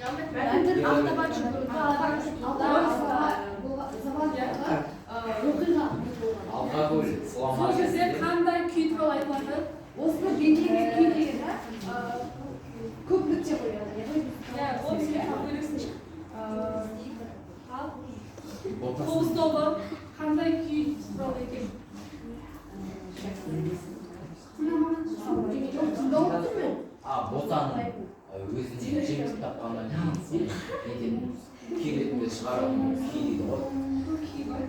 Ақтабан оқиға. Алкоголь. Сол жерде қандай күй туралы айтылады? Осыны бейнеге күй деген көп нүкте қояды. Иә, ол бізге бөлексін. Ал қобыз тобы қандай күй туралы екен? А, ботаның өзіне жемтік тапқаннан кейін соны неден күй ретінде шығаратын күй дейді ғой. Күй ғой.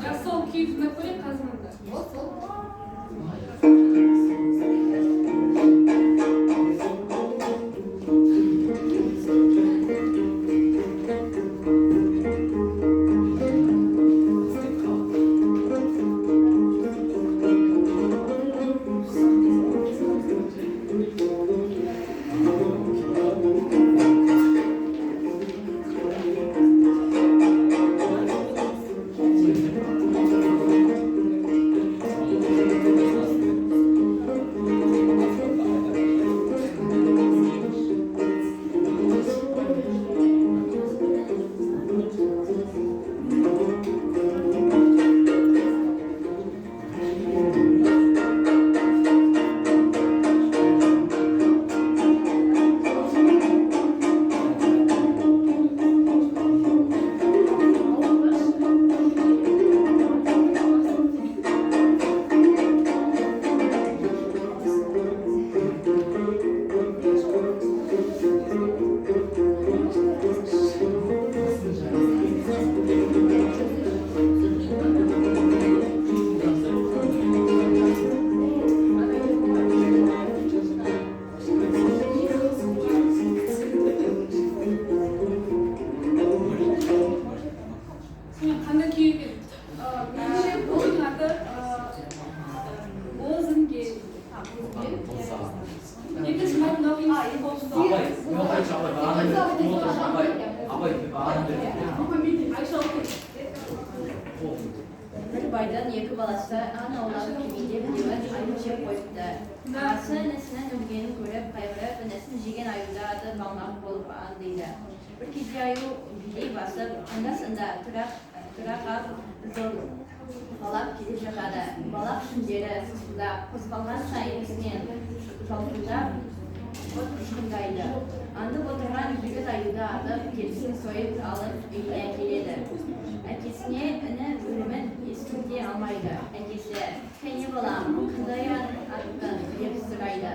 Жақсы, сол күйді тыңдап көрейік қазір мында. Сол. Сонымен, қандай күй екен? Меніңше, бұл күйдің аты Бозінген. Екінші мәтін оқимыз. Қобыз тобы. Абай, мен оқайыншы, абай, бағана бері күтіп отырмын, абай, абай, мен бағана бері күтіп отырмын. Айша оқиды. Бір байдың екі баласы аң аулап келгенде біреуін аю жеп қойыпты. Ағасы інісінің өлгенін көріп, қайғырып, інісін жеген аюды атып алмақ болып аңдиды. Бір кезде аю билей басып, анда-санда тұра қап жорғалап келе жатады. Балақ жүндері сусылдап, қозғалған сайын үстінен жалтылдап от ұшқындайды. Аңдып отырған жігіт аюды атып, терісін сойып алып үйіне әкеледі. Әкесіне іні өлімін естірте алмайды. Әкесі: «Кәне, балам, қандай аң аттың?» – деп сұрайды.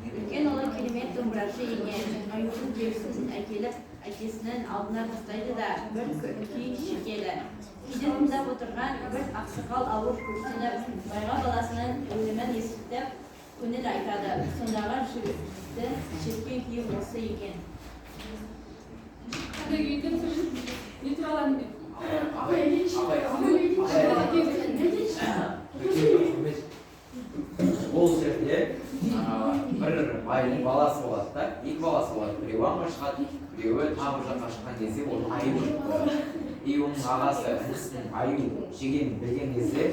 Үлкен ұлы керемет домбырашы екен, аюдың терісін әкеліп әкесінің алдына тастайды да, бір күй шертеді. Күйді тыңдап отырған бір ақсақал ауыр күрсініп, байға баласының өлімін естітіп, көңіл айтады. Сондағы жігіттің шерткен күйі осы екен. Қандай күй екен? Не туралы әңгіме? Абай, абай, абай, құрмет. Ол жерде бір байдың баласы болады да, екі баласы болады. Біреуі аңға шығады, біреуі тағы бір жаққа шыққан кезде ол аю жеп қояды. И оның ағасы інісінің аю жегенін білген кезде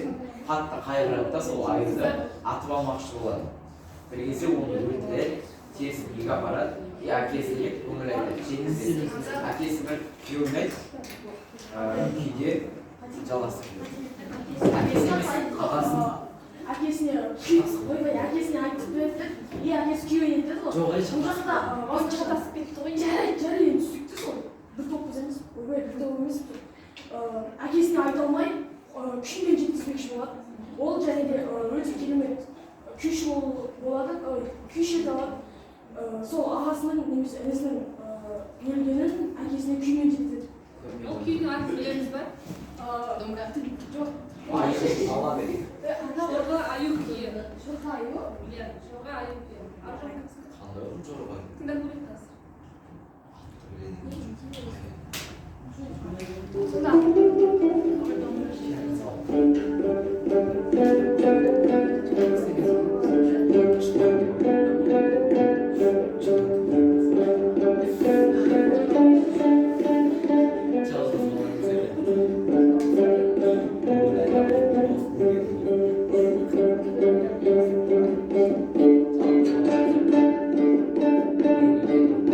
қатты қайғырады да, сол аюды атып алмақшы болады. Бір кезде оны өлтіреді, терісін үйге апарады и әкесіне көңіл айтады, жеткізеді. Әкесі бір күй ойнайды, күйде жалғастырып жібереді. Әкесі емес, ағасын. Әкесіне күй, ойбай, әкесіне айтып берді и әкесі күй ойнайды деді ғой. Жоқ, ей, Бұл жақта басқа шатасып кетті ғой. Жарайды, жарайды, енді сүйікті сол бір топ қыз емес, ойбай, бір топ емес. Әкесіне айта алмай, күймен жеткізбекші болады ол. Және де өте керемет күйші болады, күй шерте алады. Сол ағасының немесе інісінің өлгенін әкесіне күймен жеткізеді. Ол күйдің атын білеміз ба? Жоқ. Аю ала береді. Жорға аю күйі. Жорға аю? Иә, жорға аю күйі. Ар жақ Қандай ол жорға? Тыңдап көрейік қазір. Сонда Thank you.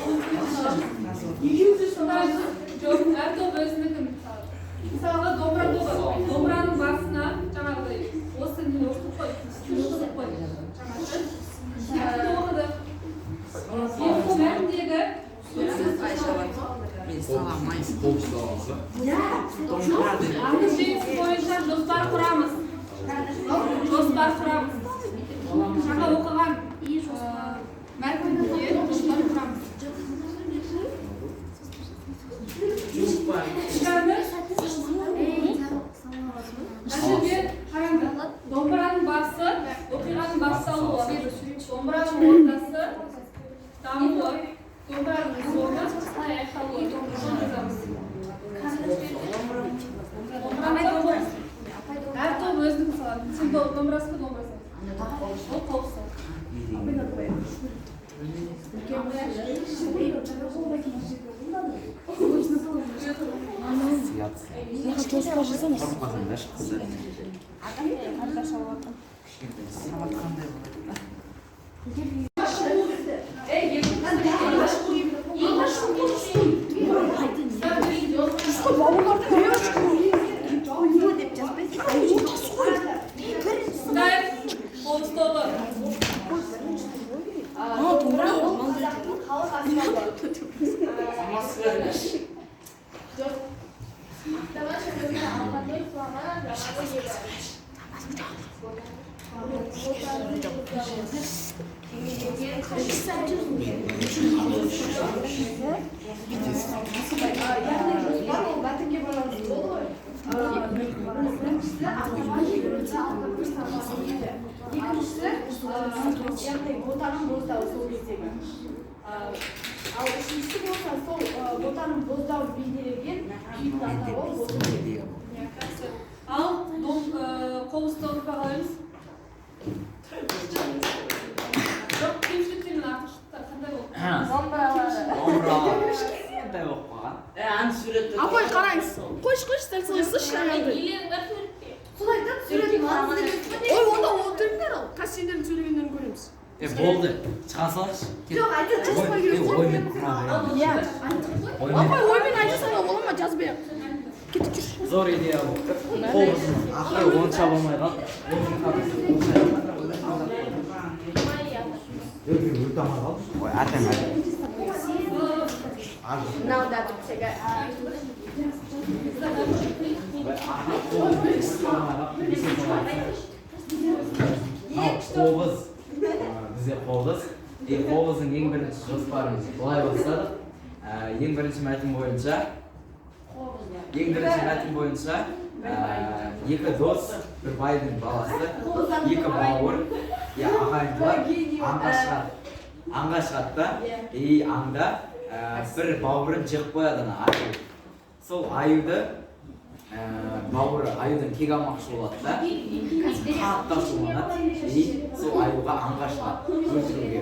Екеуміз де саламыз. Жоқ, әр топ өзінікін салады. Мысалға, домбыра тобы. Домбыраның басына жаңағыдай осы нені оқыдық қой, оқыдық қой. Жаңағы мәтін оқыдық. Енді сол мәтіндегі сөзсіз Қобыз саламыз ба? Аңыз жеңісі бойынша жоспар құрамыз. Жоспар құрамыз. Жаңа оқыған мәтінге жоспар құрамыз. Яғни, мына жерде қараңдар, домбыраның басы, оқиғаның басталуы, домбыраның ортасы, дамуы, домбыраның соңы, қалай аяқталуы. Соны жазамыз. Домбыраның тобы. Әр топ өзінікін салады. Сен домбырасың ба, домбыра саласың. Ол қобыз салады. Қорықпасаңдаршы, қыздар. Тыңдайық. Қобыз тобы. Домбыра ол қазақтың халық аспабы. Дала шөлінде алқатой құлаған далалы еді. Кемелденген. Яғни жоспар ол мәтінге байланысты болды ғой. Біріншісі ақтаман екіншісі алқакөл сармасы дейді. Екіншісі, яғни ботаның боздауы сол кездегі. Ал үшіншісі болса сол ботаның боздауын бейнелеген күйдің атауы ботакөл. Иә, жақсы. Ал қобыз тобын бағалаймыз. Жоқ, кемшіліктер мен артықшылықтар қандай болды? Домбыралары. Домбыралар. Кішкентай болып қалған. Апай, қараңыз. Қойшы, қойшы, сәл солай сызшы жаңағыдай. Нелерің бар суретте? Солай да сурет маңызды емес қой. Ой, онда отырыңдар ал. Қазір сендердің сөйлегендерін көреміз. Болды. Шыға салайықшы. Жоқ, айтады. Жазбай керек қой. Оймен құра беремін. Иә. Оймен. Апай, оймен айта салуға бола ма, жазбай ақ? Кетіп жүр. Зор идея болып тұр. Қобыздың ақыры онша болмай қалды. Өте алмай қалды. Ой, атам әлі. Мынау да бітсегі. Қобыз. Бізде қобыз. Қобыздың ең бірінші жоспарымыз былай бастадық. Ең бірінші мәтін бойынша екі дос, бір байдың баласы, екі бауыр, иә, ағайындылар аңға шығады. Аңға шығады да, и аңда бір бауырын жеп қояды ана аю. Сол аюды бауыры аюдан кек алмақшы болады да, қатты ашуланады, и сол аюға аңға шығады өлтіруге.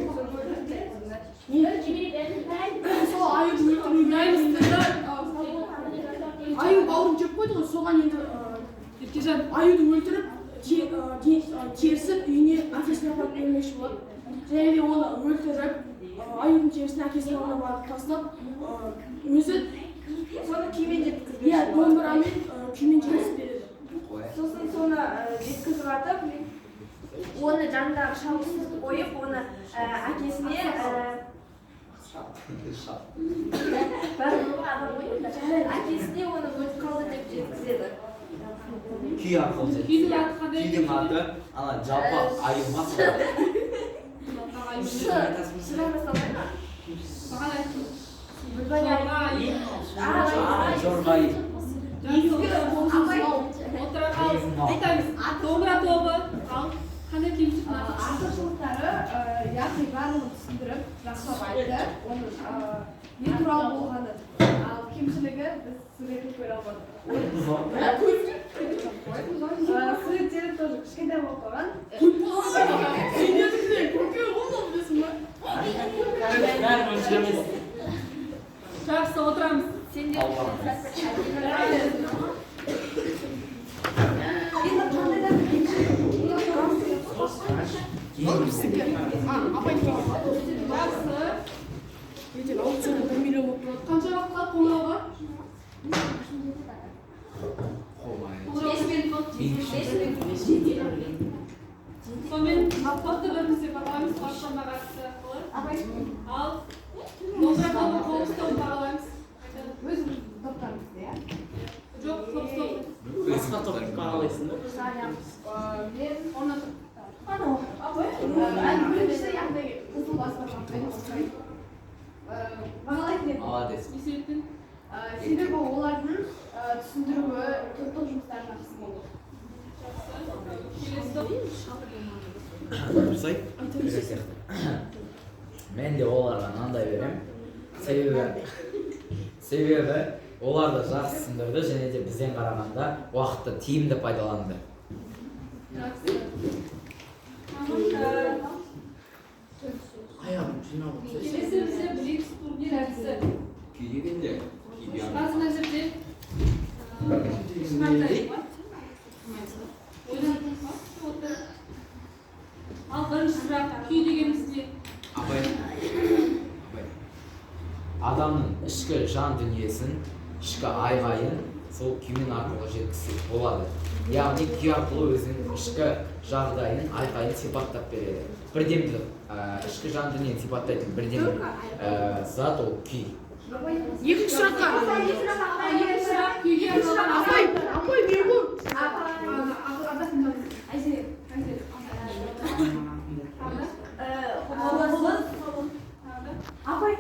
Сол аюды өлтіруге. Аю бауырын жеп қойды ғой, соған енді Еркежан, аюды өлтіріп, терісін үйіне әкесіне апарып бермекші болады. Және де оны өлтіріп, аюдың терісін әкесінің алдына барып тастап, өзі Соны күймен жеткізбекші иә, болады. домбырамен күймен жеткізіп береді. Сосын соны жеткізіп атып, оны жанындағы шалғысыз қойып, оны әкесіне барлығы адам ғой енді. Әкесіне оны өліп қалды деп жеткізеді. Күй арқылы жеткізеді. күйдің аты қандай? Күйдің аты ана жалпақ аю ма солай? Жалпақ аю. Шығарма салмай ма? Маған айттым. Бүлбай аю. Жорға аю. Жорға аю. Апай, Отыра қал. Айтамыз. Домбыра тобы. Ал қандай кемшілік мен артықшылық? Артықшылықтары, яғни барлығын түсіндіріп, жақсылап айтты. Оның не туралы болғанын. Ал кемшілігі біз суретін көре алмадық. Суреттері тоже кішкентай болып қалған. Сендердікі де көке ғой мынау, білесің ба? Бәрі онша емес. Жақсы, отырамыз. Сендер Енді қандай да бір кемшілік. Апай. Жақсы. Ертең аукционда 1 миллион болып тұрады. Қанша уақыт қалды қоңырауға? Қомай. Қоңырау. 5 минут болды. 5 минут. Сонымен топты бірімізде бағалаймыз, платформаға қатысты арқылы. Ал домбыра тобы, қобыз тобын бағалаймыз. Өзіміз топтарымызды, иә? Жоқ, қобыз тобы. Басқа топты бағалайсың да. Мен Орнына тұр. Анау, апай, біріншісі, яғни қызыл баспармақпен осылай бағалайтын едім. Молодец. Не себептен? Себебі олардың түсіндіруі, топтық жұмыстары жақсы болды. Жақсы. Келесі топ. Дұрыс. Сияқты. Мен де оларға мынандай беремін. Себебі олар да жақсы түсіндірді және де бізден қарағанда уақытты тиімді пайдаланды. Жақсы. Тамаша. Аяғым жинап отырса. Келесі бізде блиц турнир әдісі. Күй дегенде күйге Қазір мына жерде кішкентай бар. Ойланып па? Отыр. Ал бірінші сұрақ: күй дегеніміз не? Апай. Апай. Адамның ішкі жан дүниесін, ішкі айғайын сол күймен арқылы жеткізсе болады. Яғни күй арқылы өзінің ішкі жағдайын, айқайын сипаттап береді. Бірден бір ішкі жан дүниені сипаттайтын бірден бір зат ол күй. Екінші сұраққа. Екінші сұрақ: күйге арналған Апай, апай, мен ғой. Айзере. Айзере. Тағы да? Тағы да? Апай,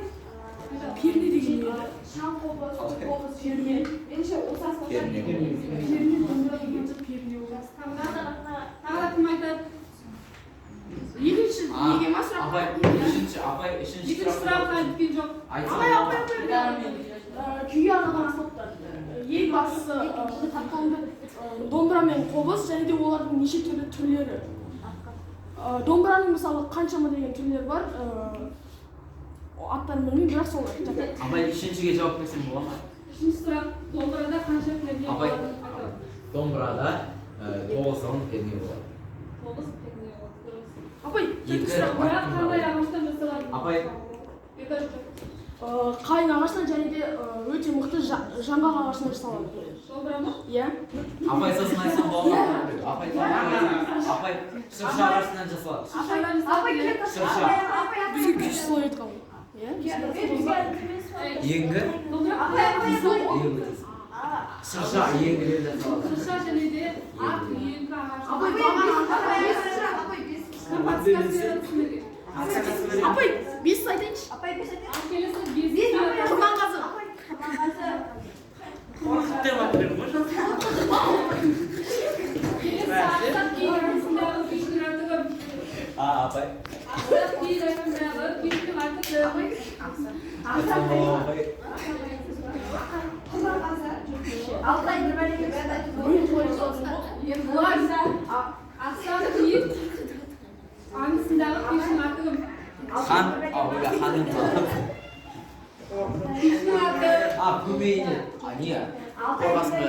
перне деген не еді? Шаң қобыз, қобыз, перне. Меніңше, осы аспаптар. Перне. Перне, домбыра деген де перне ол. Тағы да? Тағы да кім айтады? Екінші неге ма сұрақ? Апай, үшінші, апай, үшінші. Екінші сұрақ әлі біткен жоқ. Айтсам Апай, болады. апай, апай. Күйге арналған аспаптар. Ең бастысы домбыра мен қобыз және де олардың неше түрлі түрлері. Домбыраның мысалы қаншама деген түрлері бар. Аттарын білмеймін, бірақ сол жатады. Апай, үшіншіге жауап берсем бола ма? Үшінші сұрақ: домбырада қанша перне Апай. болатынын айтады. Домбырада 9-10 перне болады. 9 перне болады. Дұрыс. Апай, төртінші Екі. сұрақ. Домбыра қандай ағаштан жасалады? Апай. Екі жоқ. Қайың ағашынан және де өте мықты жаңғақ ағашынан жасалады. Домбыра ма? Иә. Апай, сосын айтсам бола ма? Апай, апай, шырша ағашынан жасалады. Шыршадан жасалады. Апай, Иә? келе. Шырша. Апай, Бізге күйші солай айтқан ғой. Иә. Үйеңкі? Домбыра Апай, апай, Үйеңкі. Шырша үйеңкіден жасалады. Шырша және де ақ үйеңкі ағашы. Апай, бағана Апай, бес. Кім подсказка береді сіздерге? Апай, бес айтайыншы. Апай, бес айтайын. Ал келесі бес. Бес, апай. Құрманғазы. Апай, Құрманғазы. Қорқыт деп жатыр едім ғой. Келесі Ақсақ киік аңызындағы күйшінің аты кім? А, апай. Ақсақ киік аңызындағы күйшінің аты кім? Айтсам бола ма, апай? Құрманғазы. Алтай бір бәле. Бұлар Ақсақ киік аңызындағы күйшінің аты кім? Хан, а, ойла, ханның Күйшінің аты. А, көмейіне. А, не? Қорғасын.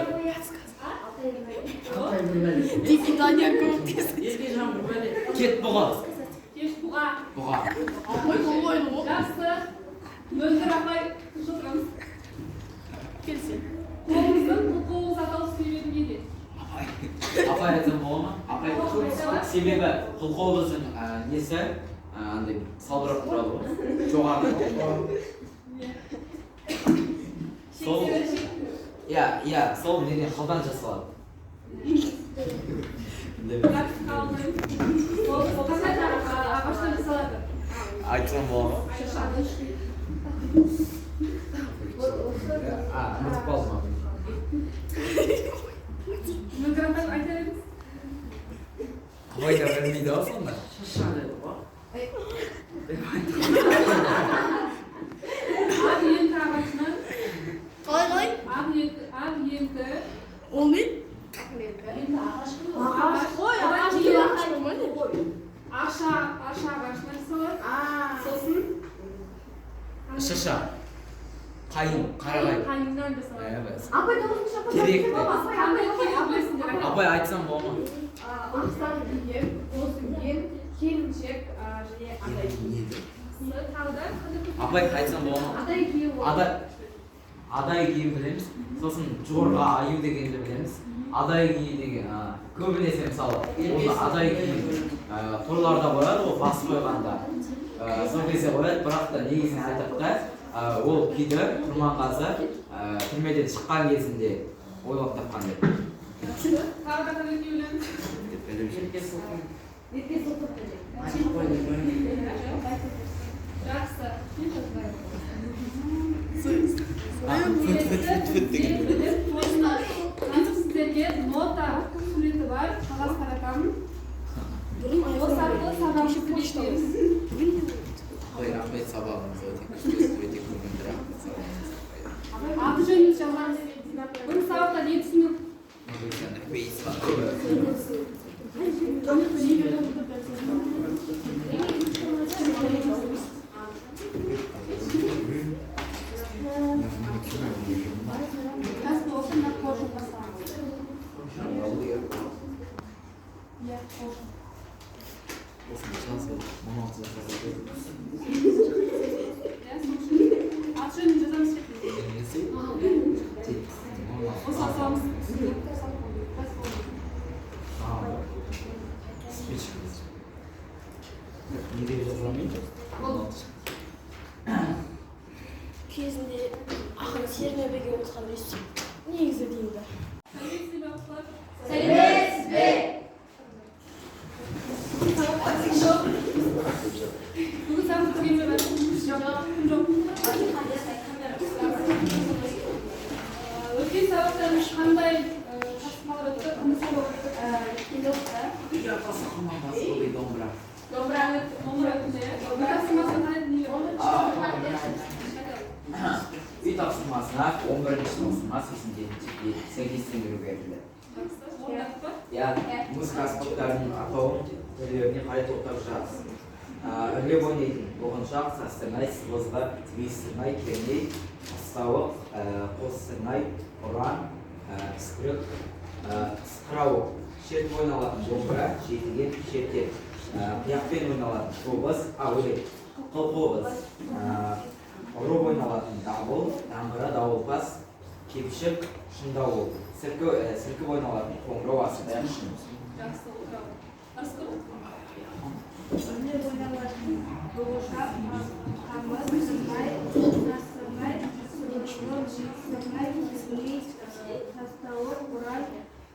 Дикий Данияр көмектесті. Еркежан бір бәле. Кет бұға. Кеш бұға. Бұға. Апай, болмайды ғой. Жақсы. Мөлдір апай, тыныш отырамыз. Келсе. Қобыздың қылқобыз аталу себебі неде? Апай. Апай, айтсам бола ма? Апай, себебі қылқобыздың несі андай салбырап тұрады ғой. Жоғарыда. Сол иә, иә, сол неден, қылдан жасалады. Жақсы, қабылдаймыз. Ол қандай ағаштан жасалады? Айтсам бола ма? А, ұмытып қалдым апай. Мөлдір апай, айта беріңіз. Апай да білмейді ғой сонда. Шырша деді ғой. Ақ үйеңкі ағашынан. Қалай, қалай? Ақ үйеңкі, ақ үйеңкі. Ол не? Ағаш. Ой, ағаш Одан деген кейін ағаш болмайды. Арша, арша ағашынан жасалады. Сосын Шырша. Қайың, қарағай. Қайыңнан жасалады. Иә, Апай, тоғызыншы апай. Терек. Апай, Қандай апай, керек апай. білесіңдер? Апай, айтсам бола ма? Ақсан деген, қос деген, келіншек және андай. Не еді? Тағы да қандай көркем? Апай, айтсам болады ма? Адай күйі. Адай күйін білеміз. Сосын жорға аю дегенді білеміз. Адай күйі деген көбінесе, мысалы, оны адай күйін тойларда қояды ғой, бас қойғанда. Сол кезде қояды, бірақ та негізінен айтады да, ол күйді Құрманғазы түрмеден шыққан кезінде ойлап тапқан деп. Жақсы. Тағы да қандай күй білеміз? Деп біліп жүрміз. Ерке Сұлтан. Ерке Сұлтан. Айтып қойды. Жақсы. Қазір сіздерге нота суреті бар қағаз таратамын. Осы арқылы сабағымызды бекітеміз. Ой, рахмет, сабағыңыз өте күшті, өте көңілді, рахмет сабағыңызға. Аты жөнімізді жазамыз. Бүгін сабақта не түсіндік? Жас болсын, мына қоржынға саламыз. Иә, қоржын. Иә, сол үшін аты жөнін жазамыз. Осы саламыз. Жас болсын. Не деп жазамын? Кезінде ақын сермебеге отқан өстіп негізі деймін да. Сәлеметсіз бе, оқушылар? Сәлеметсіз бе? Бүгін сабақ біткен бе? Жоқ. Кім жоқ? Өткен сабақта қандай тапсырмалар өтті? Қандай сабақ өтті? Үй атасы Құрманғазы ғой, домбыра. Домбыра өтті, домбыра өтті, иә? Үй тапсырмасы қандай дүние? Үй тапсырмасына 11 тапсырма 87 сәйкестендіру берілді. Жақсы. Орындадық па? Иә, музыка аспаптарының атауын түрлеріне қарай топтап жаз. Үрлеп ойнайтын оғыншақ, сазсырнай, сыбызғы, мүйізсырнай, керней, тастауық, қоссырнай, ұран, үскірік, ысқырауық. Шертіп ойналатын домбыра, жетіген, шертер. Қияқпен ойналатын қобыз, ой, қылқобыз. Ұрып ойналатын дабыл, даңғыра, дауылпаз, кепшік, шыңдауыл. Сілкіп ойналатын қоңырау, асатаяқ, шын. Жақсы, отырамын. Ырысқұл? Үрлеп ойналатын бұғышақ, қамыс, сырнай, сазсырнай, сыбызғы, мүйізсырнай, керней, тастауық, ұран,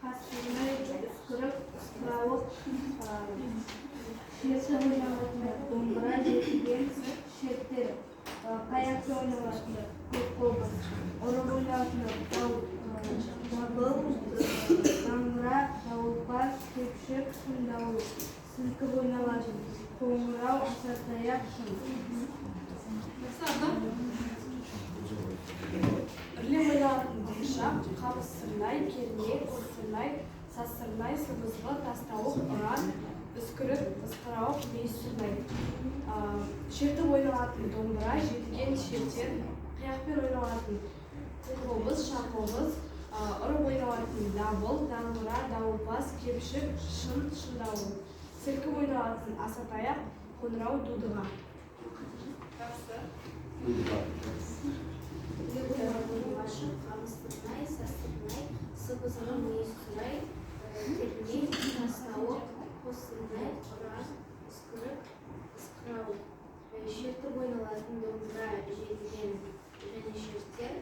қассырнай, үскірік, ысқырауық. Шертіп ойналатын домбыра, жетіген, шертер. Қаяқта ойналатын қылқобыз. Ұрып ойналатын дабыл, даңғыра, дауылпаз, кепшік, шыңдауыл. Сілкіп ойналатын қоңырау, асатаяқ, шын. Жақсы, Абдан? Үрлеп ойналатын бұғышақ, қамыс сырнай, керней, қоссырнай, сазсырнай, сыбызғы, тастауық, ұран, үскірік, ысқырауық, мүйізсырнай. Шертіп ойналатын домбыра, жетіген, шертер. Қияқпен ойналатын қылқобыз, шаңқобыз. Ұрып ойналатын дабыл, даңғыра, дауылпаз, кепшік, шын, шындауыл. Сілкіп ойналатын асатаяқ, қоңырау, дудыға. Жақсы. Үрлеп ойналатын бұғашық, қамыс сырнай, сазсырнай, сыбызғы, мүйізсырнай, керней, тастауық, қоссырнай, ұран, үскірік, ысқырауық. Шертіп ойналатын домбыра, жетіген және шертер.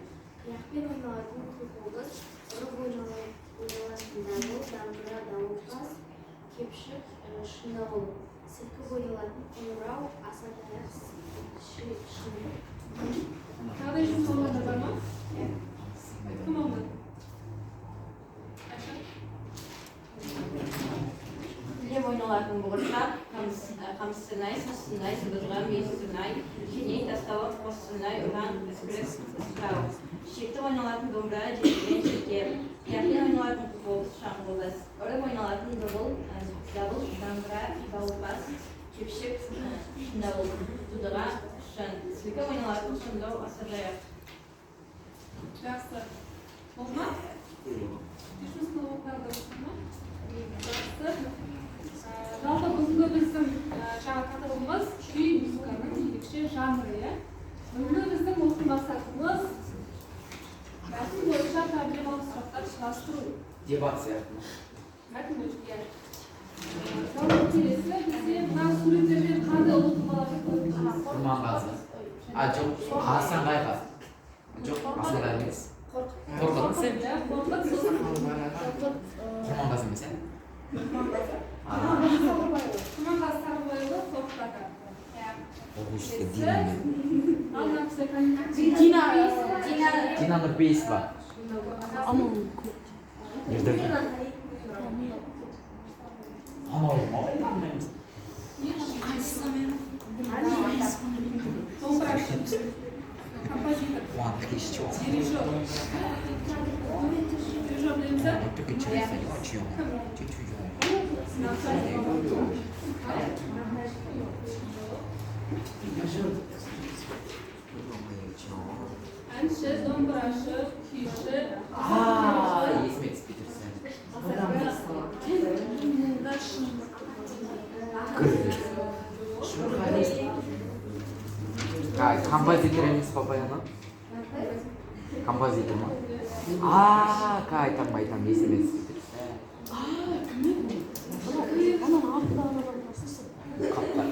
Қияқпен ойналатын қылқобыз. Ұрып ойналатын дабыл, даңғыра, дауылпаз, кепшік, шыңдауыл. Сілкіп ойналатын қоңырау, асатаяқ, шын. Тағы да ешкім салғандар бар ма? Кім алды? Айша? Үрлеп ойналатын бұғыршақ, қамыс сырнай, сазсырнай, сыбызғы, мүйізсырнай, керней, тастауық, қоссырнай, ұран, үскірік, ысқырауық. Шертіп ойналатын домбыра, жетіген, шертер. Қияқпен ойналатын қылқобыз, шаңқобыз. Ұрып ойналатын дабыл, даңғыра, дауылпаз, кепшік, шыңдауыл, дудыға, шын. Сілкіп ойналатын шыңдау, асатаяқ. Жақсы. Болды ма? Ешкім сынып да ма? Жақсы. Жалпы бүгінгі біздің жаңа тақырыбымыз күй музыканың ерекше жанры, иә. Бүгінгі біздің оқу мақсатымыз мәтін бойынша проблемалық сұрақтар құрастыру. Дебат сияқты. Мәтін бойынша, иә. Жалпы келесі бізде мына суреттерден қандай ұлы тұлғаларды көрдік? Құрманғазы. А, жоқ, Асанғайға. Жоқ, Асанғай емес. Қорқыт. Иә, Қорқыт, сосын Құрманғазы емес, иә? Құрманғазы Сарыбайұлы, Қорқыт ата. Иә. Оқушысы Келесі. Дина. Ал мына кісі кім? Дина. Дина Нұрпейісова. Ердәулет. Анау ма? Домбырашы. Композитор. Қуандық Кешчуов. Дирижер. Дирижер білеміз ба? Әнші, домбырашы, күйші. Есіме түспей тұр сәл. Композитор емес па, баяны? Композитор ма? А, айтам, айтам, есіме түспей тұр сәл. Қапқа.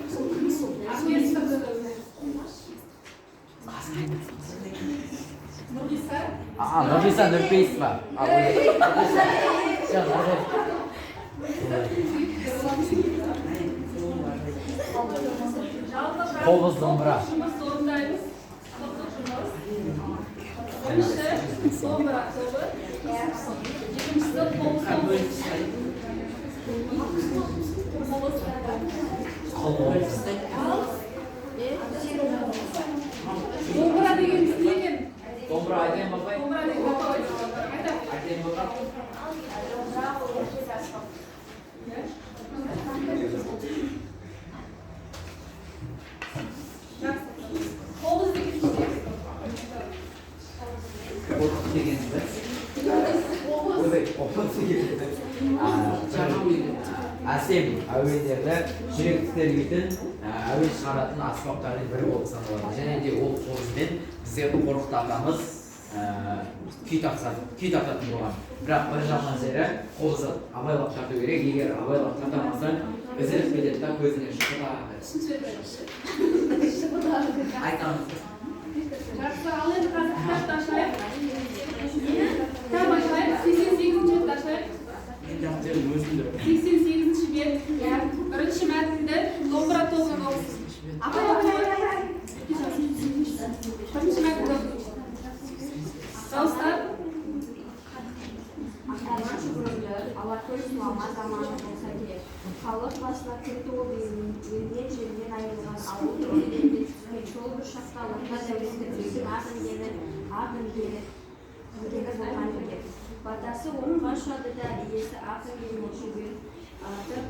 Оркестр. Нұрғиса. А, Нұрғиса Нұрпейісова. А, ой. Всё, Нұрғиса. Жалпы Қобыз, домбыра. Жұмыс орындаймыз. Топтық жұмыс. Бірінші домбыра тобы. Екіншісі қобыз тобы. Қобыз. Ал домбыра дегеніміз не екен? Домбыра айтайын ба, апай? Домбыра деген апай айтады. Айтайын ба, апай? Иә. Жақсы. Қобыз деген не? Қорқыт дегеніміз. Ойбай, қобыз дегеніміз. Әсем әуендерді жүрек тербейтін, әуен шығаратын аспаптардың бірі болып саналады. Және де ол қобызбен бізде Қорқыт атамыз күй тартатын болған. Бірақ бір жаман жері, қобызды абайлап тарту керек. Егер абайлап тарта алмасаң, үзіліп кетеді да, көзіне шұқылады. Айтамыз. Жақсы, ал енді қазір кітапты ашайық. Кітап ашайық, 88-ші бетті ашайық. Мен дәптерім өзімде. 88-ші бет. Бірінші мәтінді домбыра тобынан оқысын. Апай, апай. Бірінші мәтінді оқыңыз. Дауыстап. Ақтарған шұбырынды, Алакөл сұлама заманы болса керек. Халық басына күн туып, елінен жерінен айырылған ауыл төбелеріне түскен сол бір шақта орта дәулетті біреудің ақ інгені болған екен. Батасы отқа ұшады да, иесі ақ інгеніне шөбер артып,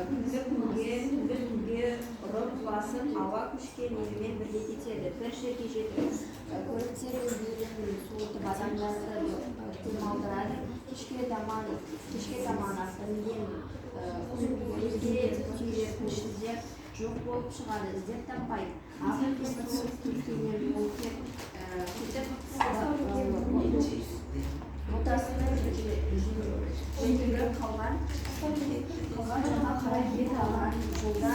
күнгі күнге, түнгі түнге ұрып басып, ауа көшкен елімен бірге кетеді. Бір жерге жетіп, көліктер өздерін суытып, адамдарды демалдырады. Кешке таман ақ інген құм елге түйреп, ішінде жоқ болып шығады, іздеп таппайды. Ақ інген суып кеткеннен ол кетіп, ботасының жетіліп қалған жаққа қарай бет алған жолда.